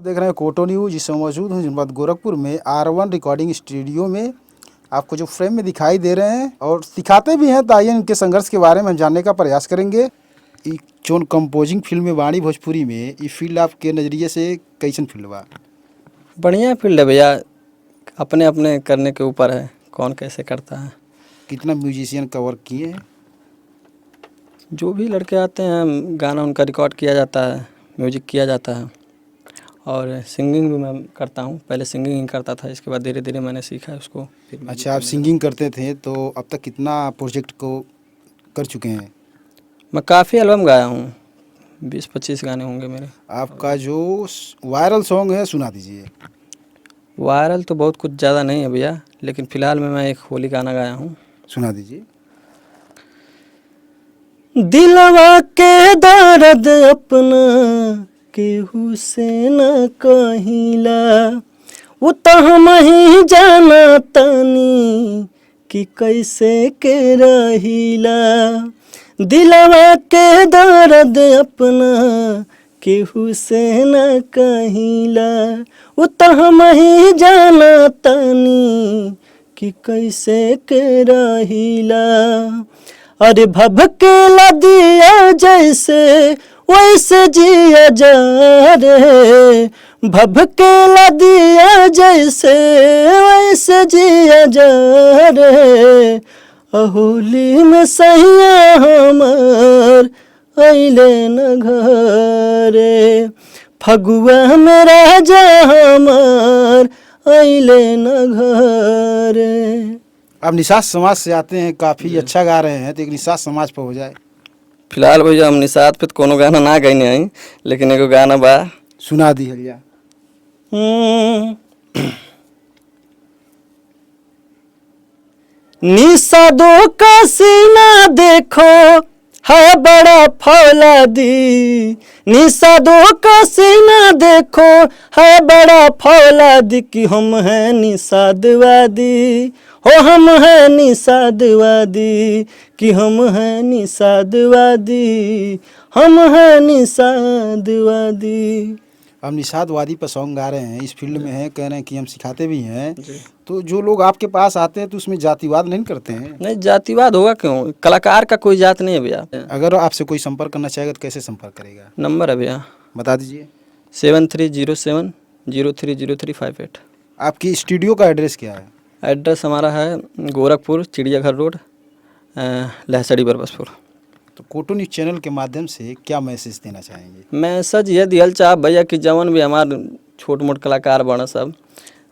देख रहे हैं कोटो न्यूज। इस समय मौजूद हूँ जनपद गोरखपुर में R1 recording studio में। आपको जो फ्रेम में दिखाई दे रहे हैं और सिखाते भी हैं, तो आइए इनके संघर्ष के बारे में हम जानने का प्रयास करेंगे। ई जोन कंपोजिंग फील्ड में वाणी भोजपुरी में ई फील्ड आपके नज़रिए से कैसन फील्ड बा? बढ़िया फील्ड है भैया, अपने अपने करने के ऊपर है, कौन कैसे करता है। कितना म्यूजिशियन कवर किए हैं? जो भी लड़के आते हैं, गाना उनका रिकॉर्ड किया जाता है, म्यूजिक किया जाता है और सिंगिंग भी मैं करता हूँ। पहले सिंगिंग ही करता था, इसके बाद धीरे धीरे मैंने सीखा है उसको, फिर music। अच्छा, आप सिंगिंग करते थे, तो अब तक कितना प्रोजेक्ट को कर चुके हैं? मैं काफ़ी एल्बम गाया हूँ, 20-25 गाने होंगे मेरे। आपका जो वायरल सॉन्ग है, सुना दीजिए। वायरल तो बहुत कुछ ज़्यादा नहीं है भैया, लेकिन फ़िलहाल में मैं एक होली गाना गाया हूँ। सुना दीजिए। दिलवा के दर्द अपना केहू से न कहिला, वो तो हम ही जाना तानी कि कैसे के रहिला। दिलवा के दर्द अपना केहू से न कहिला, वो तो हम ही जाना तानी कि कैसे के रहिला। अरे भभकेला दिया जैसे वैसे जिया जा रे, भभकेला दिया जैसे वैसे जिया जा रे। होली में सैया हमर अइले न घरे, फगुआ में राजा हमर अइले न घरे। आप निषाद समाज से आते हैं, काफ़ी अच्छा गा रहे हैं, तो एक निषाद समाज पर हो जाए। फिलहाल भैया, हम निषाद पे तो कोनो गाना ना गईने हई, लेकिन एगो गाना बा। सुना दी भैया। निषादों का सीना देखो है बड़ा फौलादी, निषादों का सीना देखो है बड़ा फौलादी, कि हम हैं निषादवादी, हो हम हैं निषादवादी, कि हम हैं निषादवादी, हम हैं निषादवादी। हम निषादवादी पर सॉन्ग गा रहे हैं, इस फील्ड में हैं, कह रहे हैं कि हम सिखाते भी हैं, तो जो लोग आपके पास आते हैं तो उसमें जातिवाद नहीं करते हैं? नहीं, जातिवाद होगा क्यों? कलाकार का कोई जात नहीं है भैया। अगर आपसे कोई संपर्क करना चाहेगा तो कैसे संपर्क करेगा? नंबर है भैया। बता दीजिए। 7307030358। आपकी स्टूडियो का एड्रेस क्या है? एड्रेस हमारा है गोरखपुर, चिड़ियाघर रोड, लहसड़ी, बरबसपुर। तो कोटो न्यूज़ चैनल के माध्यम से क्या मैसेज देना चाहेंगे? मैसेज ये दिहल चाह भैया कि जवन भी हमार छोट मोट कलाकार बन सब,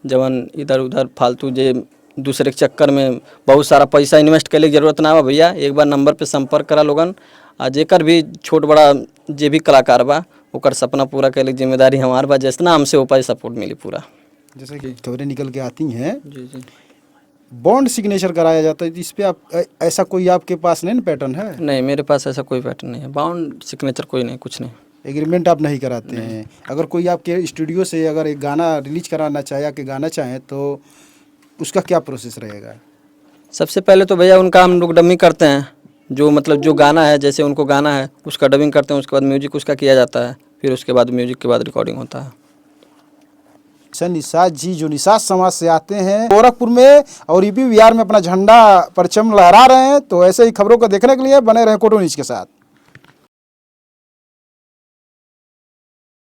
जवन इधर उधर फालतू जे दूसरे के चक्कर में बहुत सारा पैसा इन्वेस्ट करे के जरूरत ना बा भैया। एक बार नंबर पे संपर्क करा लोगन आ जेकर भी छोट बड़ा जे भी कलाकार बा, ओकर सपना पूरा करे के जिम्मेदारी हमार बा। जितना हमसे हो पाए, सपोर्ट मिली पूरा। जैसे कि खबरें निकल के आती हैं, जी जी बॉन्ड सिग्नेचर कराया जाता है, तो इस पे आप ऐसा कोई आपके पास नहीं पैटर्न है? नहीं, मेरे पास ऐसा कोई पैटर्न नहीं है। बाउंड सिग्नेचर कोई नहीं, कुछ नहीं। एग्रीमेंट आप नहीं कराते हैं। अगर कोई आपके स्टूडियो से अगर एक गाना रिलीज कराना चाहे या कि गाना चाहे, तो उसका क्या प्रोसेस रहेगा? सबसे पहले तो भैया, उनका हम लोग डबिंग करते हैं। जो मतलब जो गाना है, जैसे उनको गाना है, उसका डबिंग करते हैं। उसके बाद म्यूजिक उसका किया जाता है, फिर उसके बाद म्यूजिक के बाद रिकॉर्डिंग होता है। सर, निषाद जी जो निषाद समाज से आते हैं, गोरखपुर में और यूपी बिहार में अपना झंडा परचम लहरा रहे हैं। तो ऐसे ही खबरों को देखने के लिए बने रहें कोटो न्यूज़ के साथ।